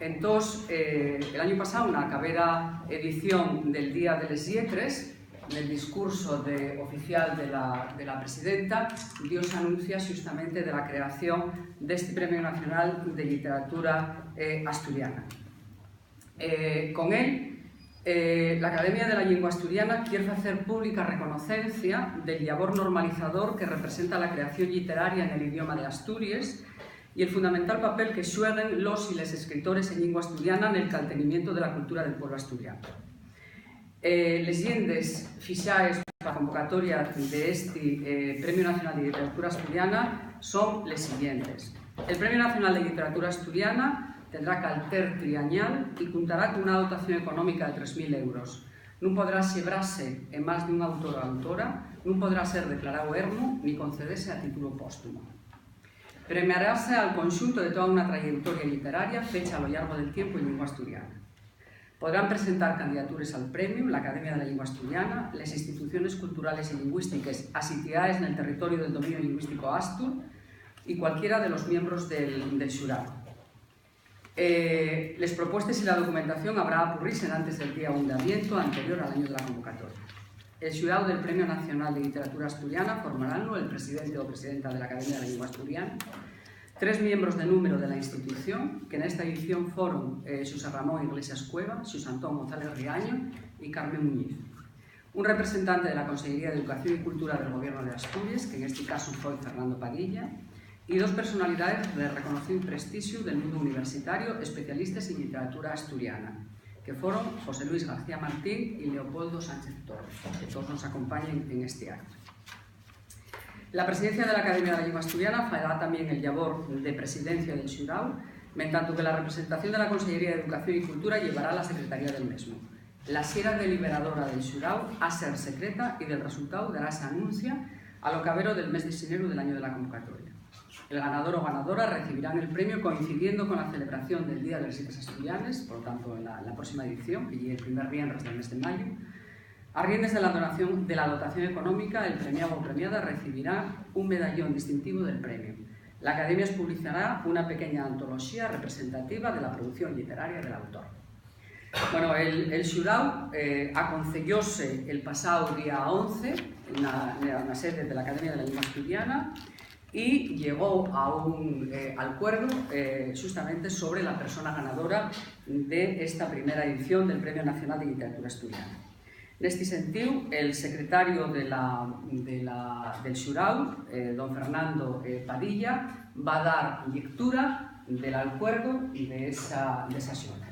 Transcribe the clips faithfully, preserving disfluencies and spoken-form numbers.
Entós, eh, el añu pasáu, na cabera edición del Día de les Lletres, nel discurso de, oficial de la, de la presidenta, dióse anuncia xustamente de la creación d'esti Premiu Nacional de Lliteratura, eh, Asturiana. Eh, con él, eh, l'Academia de la Llingua Asturiana quier facer pública reconocencia del llabor normalizador que representa la creación lliteraria nel idioma de Asturies y el fundamental papel que xueguen los y les escritores en llingua asturiana nel caltenimientu de la cultura del pueblo asturiano. Eh, les llendes fixaes pa convocatoria d'esti, eh, Premiu Nacional de Lliteratura Asturiana son les siguientes. El Premiu Nacional de Lliteratura Asturiana tendrá calter triañal y cuntará con una dotación económica de tres mil euros. Nun podrá xebrase en más d'un autor o autora, nun podrá ser declaráu ermu ni concedese a título póstumo. Premiarase al conxunto de toda una trayeutoria lliteraria fecha a lo llargo del tiempu en llingua asturiana. Podrán presentar candidatures al premiu l'Academia de la Llingua Asturiana, les instituciones culturales y lingüístiques asitiaes nel territoriu del dominio lingüístico astur y cualquiera de los miembros del, del xurao. Eh, les propuestes y la documentación habrá apurrisen antes del día un de avientu anterior al añu de la convocatoria. El xurao del Premiu Nacional de Lliteratura Asturiana formaranlo el presidente o presidenta de l'Academia de la Llingua Asturiana, tres miembros de número de la institución, que nesta edición foron, eh, Xosé Ramón Iglesias Cueva, Xosé Antón González Riaño y Carmen Muñiz. Un representante de la Consellería d'Educación y Cultura del Gobierno de Asturies, que nesti casu foi Fernando Padilla, y dos personalidaes de reconocíu prestixu del mundu universitario, especialistes en lliteratura asturiana, que foron José Luis García Martín y Leopoldo Sánchez Torres, que toos nos acompañen en esti acto. La presidencia de l'Academia de la Llingua Asturiana fará tamién el llabor de presidencia del xurao, mentanto que la representación de la Consellería d'Educación y Cultura llevará la secretaría del mesmu. La xera deliberadora del xurao ha ser secreta y del resultáu darase anuncia a lo cabero del mes de xineru del añu de la convocatoria. El ganador o ganadora recibirán el premio coincidiendo con la celebración del Día de les Lletres Asturianes, por lo tanto, en la, la próxima edición, que ye el primer viernes del mes de mayu. Arriendes de la donación, de la dotación económica, el premiáu o premiada recibirá un medallón distintivo del premiu. L'Academia espublicará una pequeña antoloxía representativa de la producción lliteraria del autor. Bueno, el, el xurau, eh, aconceyóse el pasáu día once na, na, na sede de l'Academia de la Llingua Asturiana y llegó a un, eh, alcuerdu, eh, xustamente sobre la persona ganadora de esta primera edición del Premio Nacional de Literatura Asturiana. Nesti sentíu, el secretario de la, de la, del xurau, eh, don Fernando, eh, Padilla, va dar llectura del alcuerdu y de esa, de esa xunta.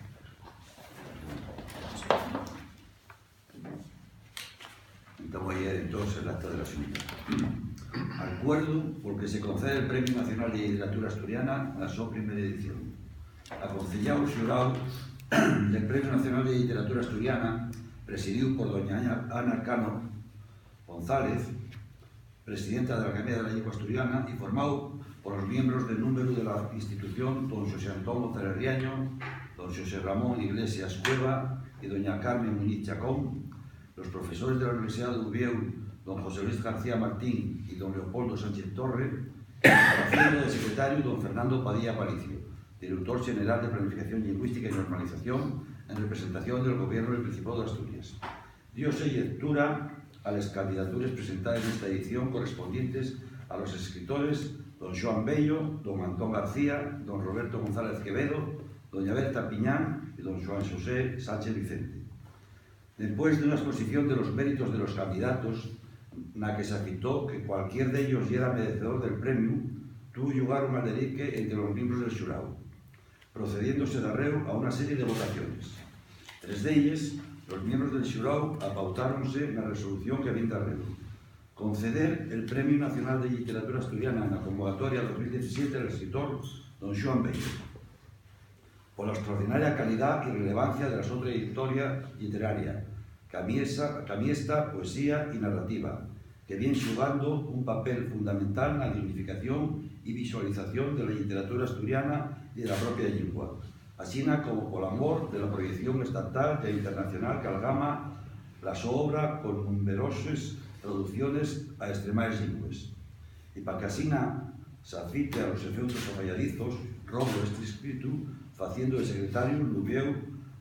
Entamo ayer, entós, el acta de la xunta. Alcuerdu pol que se concede el Premiu Nacional de Literatura Asturiana na so primera edición. Aconceyáu xurau del Premiu Nacional de Literatura Asturiana, presidíu por doña Ana, Ana Cano González, presidenta de l'Academia de la Llingua Asturiana, y formáu polos miembros de númberu de la institución, don Xosé Antón González Riaño, don Xosé Ramón Iglesias Cueva y doña Carmen Muñiz Chacón, los profesores de la Universidad de Uviéu, don José Luis García Martín y don Leopoldo Sánchez Torre, haciendo de secretariu don Fernando Padilla Palicio, director xeneral de Planificación Lingüística y Normalización, en representación del Gobierno del Principado de Asturias. Dióse llectura a les candidatures presentaes nesta edición, correspondientes a los escritores don Xoán Bello, don Antón García, don Roberto González Quevedo, doña Berta Piñán y don Xoán Xosé Sánchez Vicente. Dempués d'una exposición de los méritos de los candidatos, na que s'afitó que cualquier d'ellos yera merecedor del premiu, tuvo llugar un alderque ente los miembros del xurau, procediéndose darréu a una serie de votaciones. Tres d'elles, los miembros del xurau apautáronse na resolución que vien darréu: conceder el Premiu Nacional de Lliteratura Asturiana na convocatoria dos mil diecisiete al escritor don Xoán Bello, pola extraordinaria calidá y relevancia de la so trayectoria lliteraria, camiesa-, camiesta, poesía y narrativa, que vien xugando un papel fundamental na dignificación y visualización de la lliteratura asturiana y de la propia llingua, asina como pol amor de la proyección estatal ya internacional qu'algama la so obra con numberoses traducciones a estremaes llingües. Y pa qu'asina s'afite a los efeutos afayadizos, robo esti escritu, faciendo de secretariu, lu viéu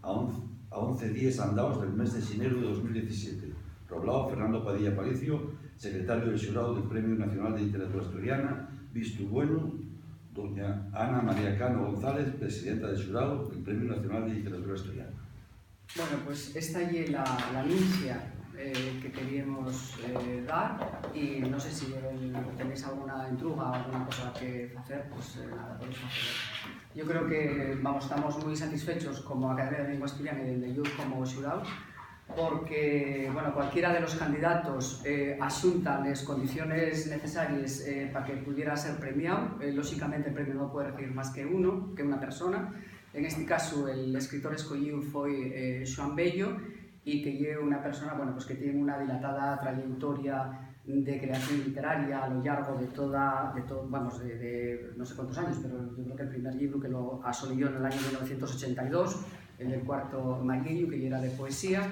a once, a once díes andaos del mes de xineru de dos mil diecisiete. Roblao, Fernando Padilla Palicio, secretariu del Xurao del Premiu Nacional de Literatura Asturiana, vistu bueno, doña Ana María Cano González, presidenta del Xurao del Premiu Nacional de Literatura Asturiana. Bueno, pues esta ye la, la anuncia, eh, que queríamos, eh, dar, y no sé si el, tenéis alguna entruga o alguna cosa que facer, pues, eh, nada, podéis facelo. Yo creo que, vamos, estamos muy satisfechos como Academia de Lengua Asturiana y dende yo como xurao, porque, bueno, cualquiera de los candidatos, eh, axunta les condiciones necesarias, eh, pa que pudiera ser premiao. Eh, lóxicamente, el premio no puede recibir más que uno, que una persona. En este caso, el escritor escoyíu foi, eh, Xoán Bello, y que ye una persona, bueno, pues que tiene una dilatada trayectoria de creación literaria a lo llargo de toda, de to-, vamos, de, de no sé cuántos años, pero yo creo que el primer libro que lo asoleyó en el año mil novecientos ochenta y dos, el del Cuarto Mariellu, que ya era de poesía,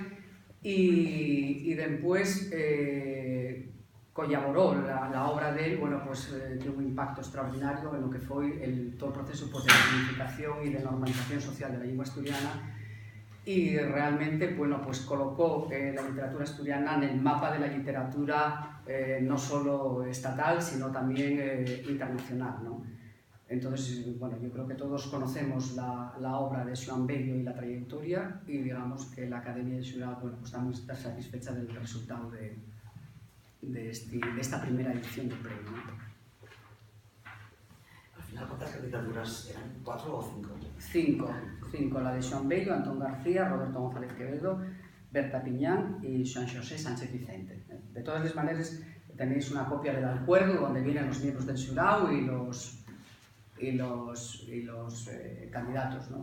y, y después, eh, collaboró la, la obra de él, bueno, pues, eh, tuvo un impacto extraordinario en lo que fue el, todo el proceso, pues, de dignificación y de normalización social de la lengua asturiana, y realmente, bueno, pues colocó, eh, la literatura asturiana en el mapa de la literatura, eh, no solo estatal, sino también, eh, internacional, ¿no? Entonces, bueno, yo creo que todos conocemos la, la obra de Xoán Bello y la trayectoria, y digamos que la Academia de Xurao, bueno, pues está muy satisfecha del resultado de, de, este, de esta primera edición del premio, ¿no? Al final, ¿cuántas candidaturas eran? ¿Cuatro o cinco? Cinco, cinco, la de Xoán Bello, Antón García, Roberto González Quevedo, Berta Piñán y Xoán Xosé Sánchez Vicente. De todas les maneres, tenéis una copia del alcuerdu donde vienen los miembros del xurao y los, y los, y los, eh, candidatos, ¿no?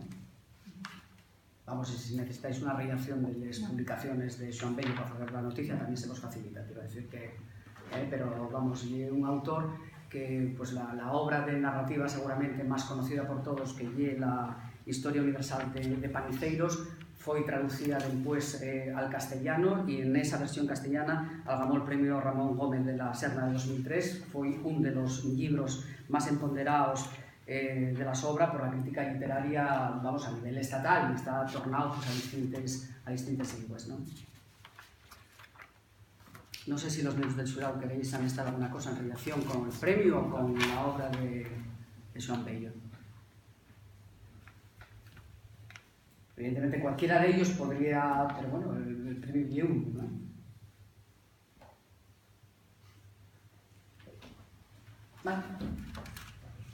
Vamos, y si necesitáis una redacción de las publicaciones de Xoán Bello para facer la noticia, también se vos facilita, quiero decir que, eh, pero vamos, y un autor que, pues, la, la obra de narrativa seguramente más conocida por todos, que ye la Historia Universal de, de Paniceiros, foi traducida después, eh, al castellano, y en esa versión castellana algamó el premio Ramón Gómez de la Serna de dos mil tres. Foi un de los libros más emponderados, eh, de la so obra por la crítica literaria, vamos, a nivel estatal, y está tornao, pues, a distintes, a distintes llingües, ¿no? No sé si los miembros del xurao queréis anestar alguna cosa en relación con el premio o con la obra de, de Xoán Bello. Evidentemente, cualquiera de ellos podría, pero bueno, el, el premio ye uno, ¿no? Vale.